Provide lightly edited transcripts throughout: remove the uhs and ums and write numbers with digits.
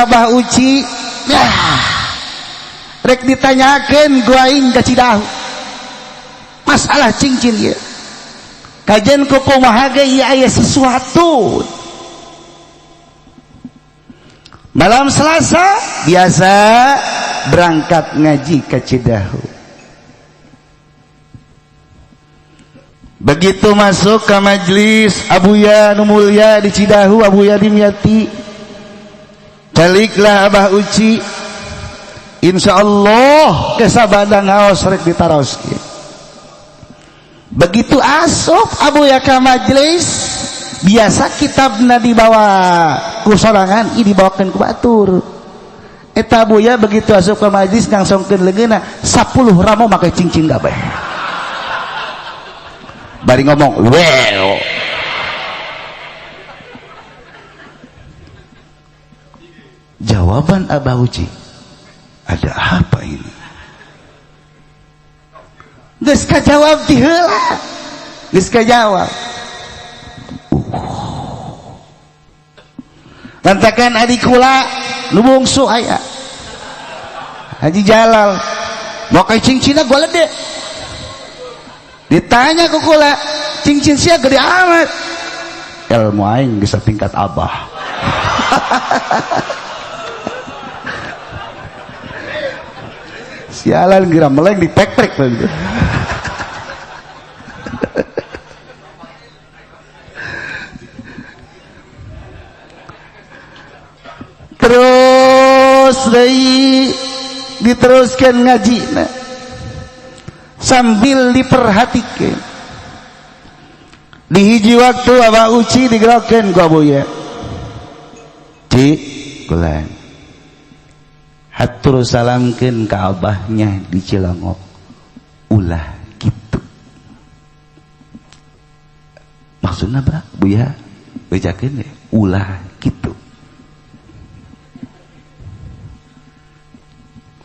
Abah Uci, ya rek ditanyakeun ku aing ka Cidahu masalah cincin ieu. Kajian kumaha ge ieu aya sesuatu. Malam Selasa biasa berangkat ngaji ke Cidahu. Begitu masuk ke majelis Abuya nu mulia di Cidahu, Abuya Dimyati, caliklah Abah Uci, insyaallah kesabada ngaos rek ditaroskeun. Begitu asup Abuya ka majelis, biasa kitabna dibawa ku sorangan, ieu dibawakeun ku batur. Eta Abuya begitu asup ke majelis ngangsongkeun leungeunna 10 ramo make cincin kabeh. Bari ngomong, well. Jawaban Abah Uci, ada apa ini? Geus kajawab ti heula. Geus kajawab. Lantakan adik kula nu bungsu aya. Haji Jalal, make cincinna golede. Ditanya ku kula, cincin sia gede amat. Ilmu aing geus tingkat abah. Sialan geura meleng dipek-pek. Terus deui diteruskan ngajina sambil diperhatikan. Di hiji waktu Abah Uci digerokeun ku Abuya, Ci kulan hatur salamkeun ka abahnya di Cilongok, ulah kitu. Maksudna bah Buya bejakeun ya ulah kitu.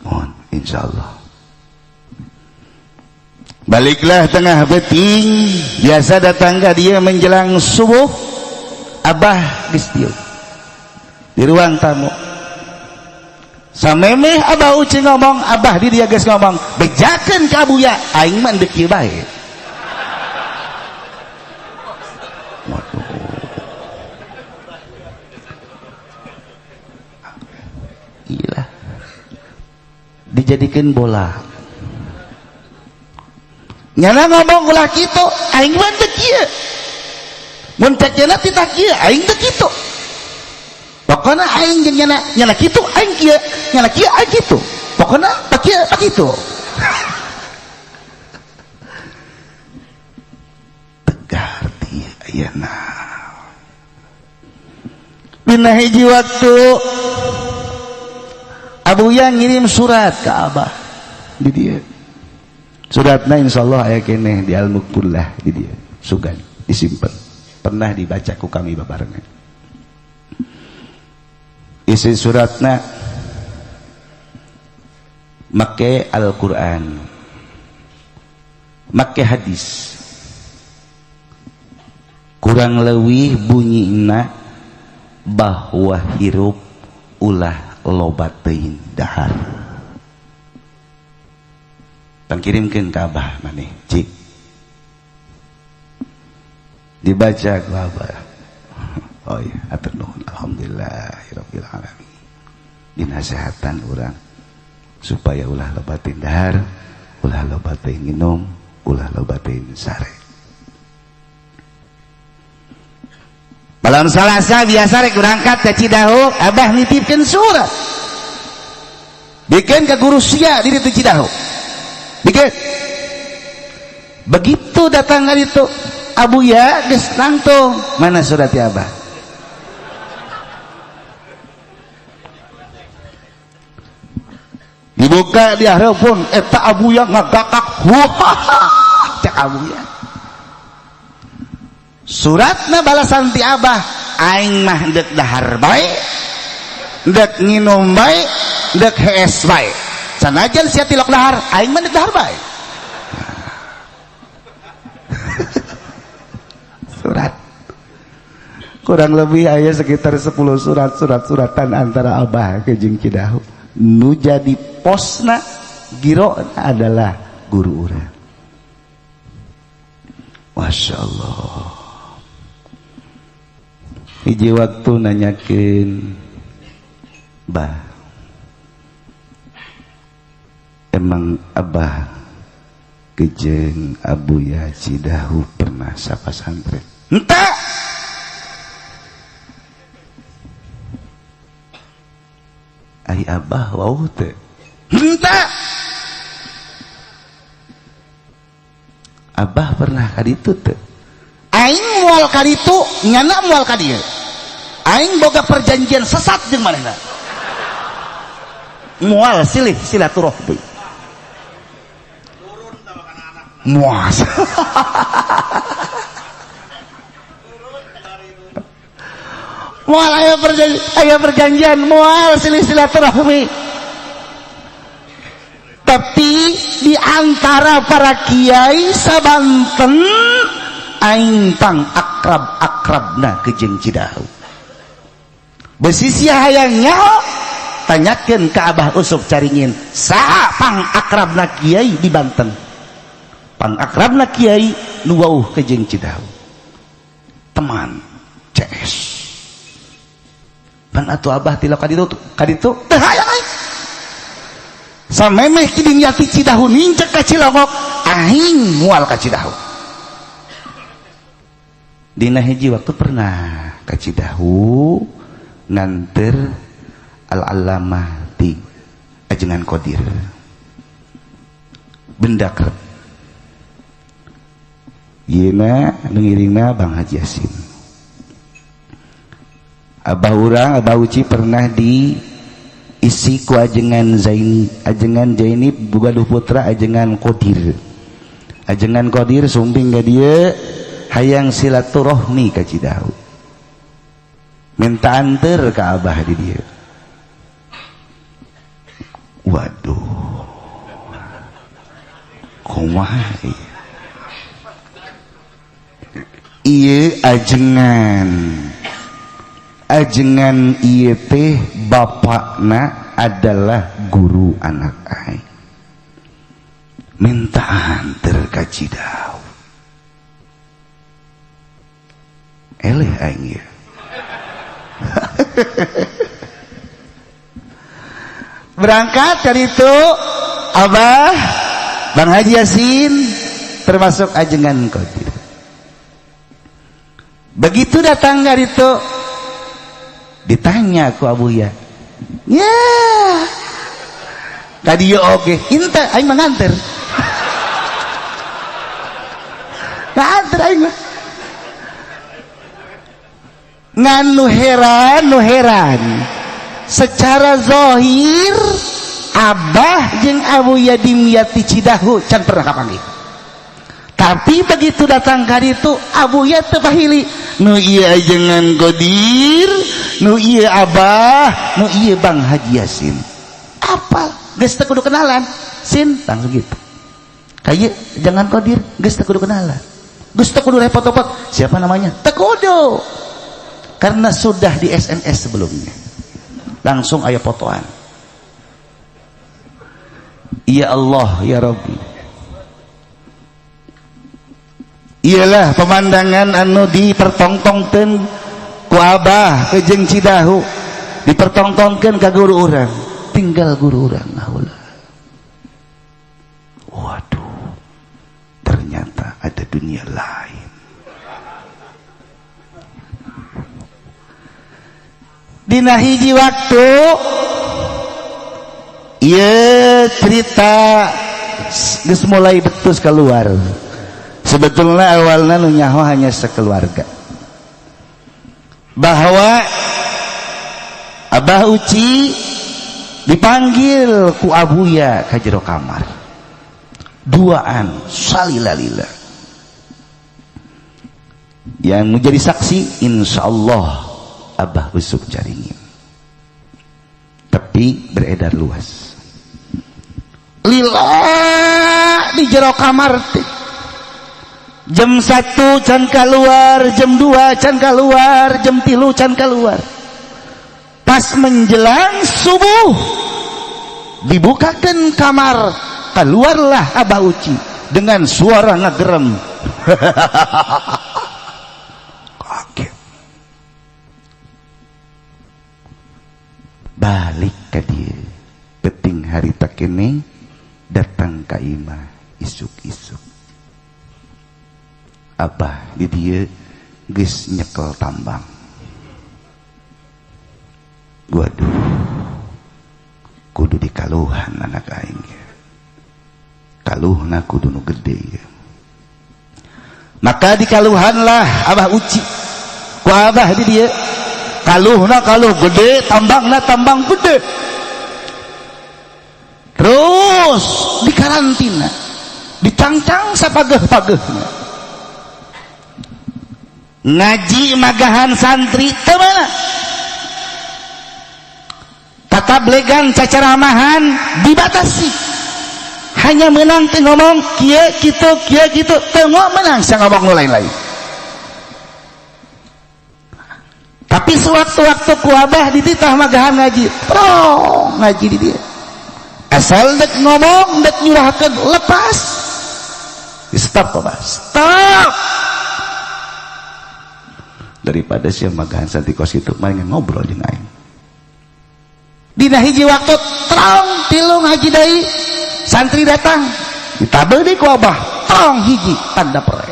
Mohon insyaallah. Baliklah tengah beting, biasa datang ke dia menjelang subuh. Abah geus dieu di ruang tamu. Samemeh Abah Uci ngomong, Abah di dia geus ngomong, bejakeun ka Abuya, aing mah deuk ieu bae. Waduh. Iyalah. Dijadikeun bola. Nyana ngomong ulah kitu, aing mah teu kieu. Mun cek nyana titah kieu, aing teu kitu. Pokona aing jeung nyana, nyana kitu aing kieu, nyana kieu aing kitu. Pokona tak kieu tak kitu. Tegar ti ayeuna. Dina hiji waktu Abuya ngirim surat ke Abah di dieu. Suratna insyaallah aya keneh di Al-Mukbullah di dieu. Sugan disimpen. Pernah dibaca ku kami babarengan. Isi suratna make Al-Qur'an, make hadis. Kurang leuwih bunyina bahwa hirup ulah loba teuing dahar. Pangkirimkeun ka abah maneh, Cik. Dibaca ku abah. Oh iya, atur nuhun, alhamdulillahirabbil alamin. Dinasehatan urang supaya ulah loba teuing dahar, ulah loba teuing nginum, ulah loba teuing sare. Malam Salasa biasa rek berangkat ke Cidahu, abah nitipkeun surat. Bikin ke guru sia di ditu Cidahu. Bikin. Begitu datang hari itu, Abuya geus nangtung. Mana surat ya abah? Dibuka di pun eta Abuya ngagakak. Wah, cek Abuya. Suratna balasan ti abah, aing mah deuk dahar bae, deuk nginum bae, deuk hees bae. Sanajan sia tilok dahar, aing mah deuk dahar bae. Surat. Kurang lebih aya sekitar 10 surat-surat-suratan antara Abah ke jeung Cidahu. Nu jadi posna giro adalah guru urang. Masya Allah. Hiji waktu nanyakeun, "Bah, emang Abah kejeng Abuya Cidahu pernah sapasantren?" Henteu. Ai Abah wauh teh? Henteu. Abah pernah ka ditu teu? Aing moal ka ditu, nyana moal ka dieu. Aing boga perjanjian sesat jeung manehna. Moal silih silaturahmi. Muas. Moal aya perjanjian moal silih silaturahmi. Tapi di antara para kiai sabanten aing tang akrab-akrabna ke jeung Cidahu. Besi sia hayang nyaho, tanyakeun ka Abah Usuf Caringin, saha pang akrabna kiai di Banten? Pang akrabna kiai nu wauh ke jeung Cidahu. Teman CS. Pan atuh Abah tilok ka ditu, ka ditu teu hayang aing. Samemeh kidin yati Cidahu nincek ka Cilongok, aing moal ka Cidahu. Dina hiji waktu pernah ka Cidahu nganter Al-Allamah ti Ajengan Qadir. Benda kerep. Yeuna nu ngiringna Bang Haji Yasin. Abah urang Abah Uci pernah di isi ku Ajengan Zaini. Ajengan Zaini boga putra Ajengan Qadir. Ajengan Qadir sumping ka dieu hayang silaturahmi ka Cidahu. Minta anter ka Abah di dieu. Waduh. Kumaha ieu? Ieu ajengan. Ajengan ieu teh bapakna adalah guru anak aing. Minta anter ka Cidahu. Eleh aing ieu. Berangkat dari itu Abah Bang Haji Yasin termasuk Ajengan Qadir. Begitu datang dari itu ditanya ku Abuya, ya tadi yo oke, hinte aing mah nganter. Nganter aing mah. Ngan nu heran secara zahir Abah jeung Abuya Dimyati Cidahu can pernah kapanggih. Tapi begitu datang ka ditu Abuya teu pahili, nu ieu Ajengan Qadir, nu ieu Abah, nu ieu Bang Haji Yasin. Apa geus teu kudu kenalan? Sin langsung gitu. Kayak jangan Qadir geus teu kudu kenalan. Geus teu kudu repot-repot. Siapa namanya? Teu kudu. Karena sudah di SMS sebelumnya. Langsung aya fotoan. Ya Allah ya Rabbi. Iyalah pemandangan anu dipertongtongkeun ku Abah ke jeung Cidahu, dipertongtongkeun ka guru urang, tinggal guru urang ngahula. Waduh, ternyata ada dunia lain. Dina hiji waktu ieu cerita geus mulai betus keluar. Sebetulnya awalnya nu nyaho hanya sekeluarga, bahwa Abah Uci dipanggil ku Abuya ka jero kamar duaan salilalila. Yang menjadi saksi insyaallah Abah Usuf Caringin. Tapi beredar luas lila di jero kamar teh. Jam 1 can keluar, jam 2 can keluar, jam 3 can keluar. Pas menjelang subuh dibukakan kamar, keluarlah Abah Uci dengan suara ngegerem. Kaget. Balik ke dia. Peting hari tak kene datang ka imah isuk-isuk. Abah di dia geus nyekel tambang. Waduh, kudu dikaluhan anak aing. Kaluhna kudu nu gede ya. Maka dikaluhanlah Abah Uci. Ku Abah di dia kaluhna kaluh gede, tambangna tambang gede. Terus dikarantina, dicangcang sapageh-pagehna. Ngaji magahan santri teu meunang, tatablegan cacaramahan dibatasi, hanya menang teu ngomong kieu kitu kieu kitu, teu menang sia ngomong nu lain-lain. Tapi sewaktu-waktu ku Abah dititah magahan ngaji, prong ngaji di dia, asal dek ngomong dek nyurahkeun lepas, stop Abah, stop. Daripada sia magahan santri kos itu mendingan ngobrol jeung aing. Dina hiji waktu trong tilu ngaji deui, santri datang ditabel deui ku Abah, trong hiji tanda pere.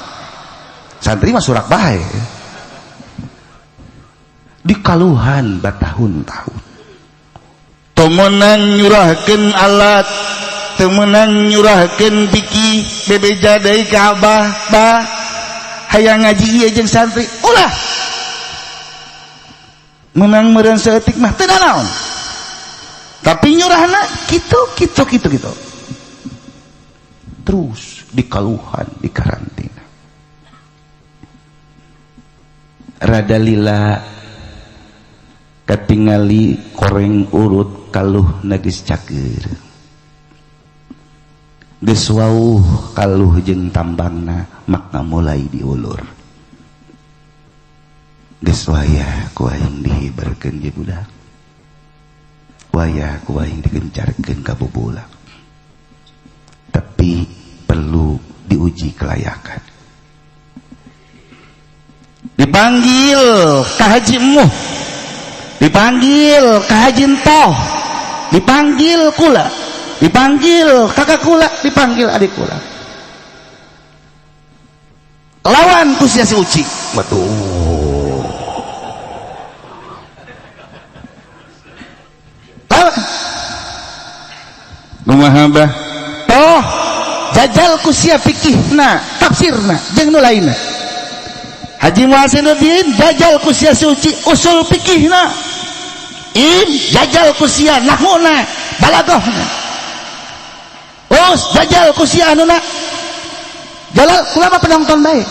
Santri mah surak bae. Dikaluhan batahun-tahun. Teu meunang nyurahkeun alat, teu meunang nyurahkeun pikih, bebeja deui ka Abah, bah hayang ngaji ieu jeung santri, ulah. Menang meureun saeutik mah teu nanaon. Tapi nyurahna kitu kitu kitu kitu. Terus dikaluhan, dikarantina. Rada lila katingali koreng urut kaluh geus cager. Geus wauh kaluh jeung tambangna maka mulai diulur. Geus wayah ku aing dihibarkeun ye budak. Wayah ku aing digencarkeun ka bubulak. Tapi perlu diuji kelayakan. Dipanggil ka Haji Emuh, dipanggil ka Haji Entoh, dipanggil kula, dipanggil kakak kula, dipanggil adik kula. Lawan ku sia si Uci. Waduh. Lawan. Kumaha bah? Toh jajal ku sia fikihna, tafsirna jeung nu lainna. Haji Muhasinuddin jajal ku sia si Uci usul fikihna. Im jajal ku sia nahuna, balagohna. Us jajal ku sia anuna. Jalal kula mah penonton bae.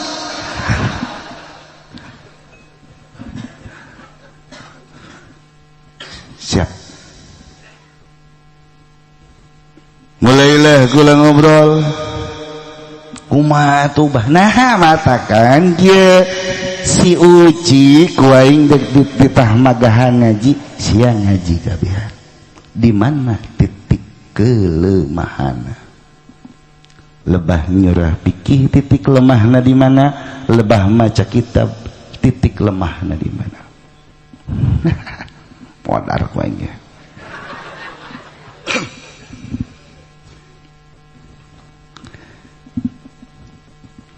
Siap. Mulailah kula ngobrol. Kumaha atuh bah? Nah, matakan kieu si Uci ku aing dek dititah magahan ngaji, sia ngaji kabehan. Di mana titik kelemahanna? Lebah nyurah pikih titik lemahna di mana? Lebah maca kitab titik lemahna di mana? Modar ku aing.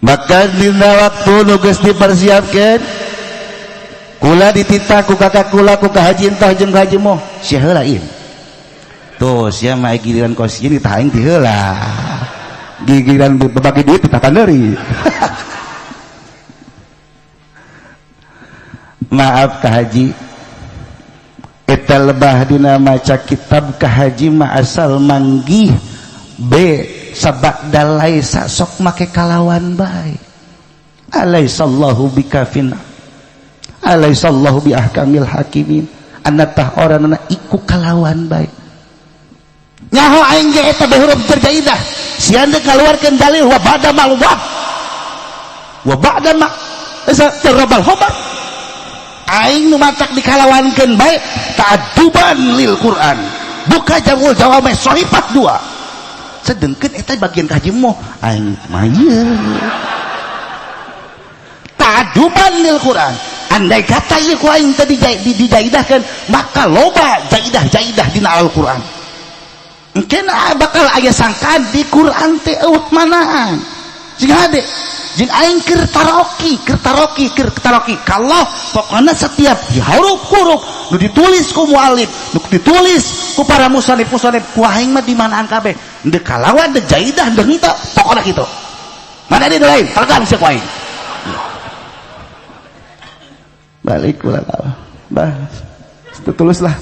Maka dina waktu nu geus dipersiapkeun kula dititah ku kakak kula ku ka Haji Entah jeung ka Haji Moh, sia heula ieu. Tuh sia mah giliran kos ieu ditah aing ti heula. Giliran berbagi duit ditah deui. Maaf ka Haji, eta lebah dina maca kitab ka Haji mah asal manggih B sabak dalai sok make kalawan bae. Alaisallahu bikafin, alaisallahu bi ahkamil hakimin. Anatah oranana iku kalawan bae. Nyaho aing ge eta be huruf terjaidah. Sian deuk ngaluarkeun dalil wa bada malwah. Wa ba'da ma jarrabal khobar. Aing nu matak dikalawankeun bae ta'adduban lil Quran. Buka Jamul Jawame Sohifah 2. Sedengkeun eta bagian kaji moh aing mah ieu. Ta'adduban lil Quran. Andai kata ieu ku aing tadi dijaidahkeun, maka loba jaidah-jaidah dina Al-Quran. Mungkin bakal aya sangkaan di Quran teh eueuh manaan. Sing hade jeung aing keur taroki, keur taroki, keur taroki. Kalau pokoknya setiap huruf-huruf nu ditulis ku mualif, nu ditulis ku para musannif-musannif, ku aing mah di manaan kabeh. Deuk kalawan, deuk jaidah, deuk henteu, pokokna kitu. Mana di lain, tegang sia ku aing. Balik kula ka. Bah, tuluslah.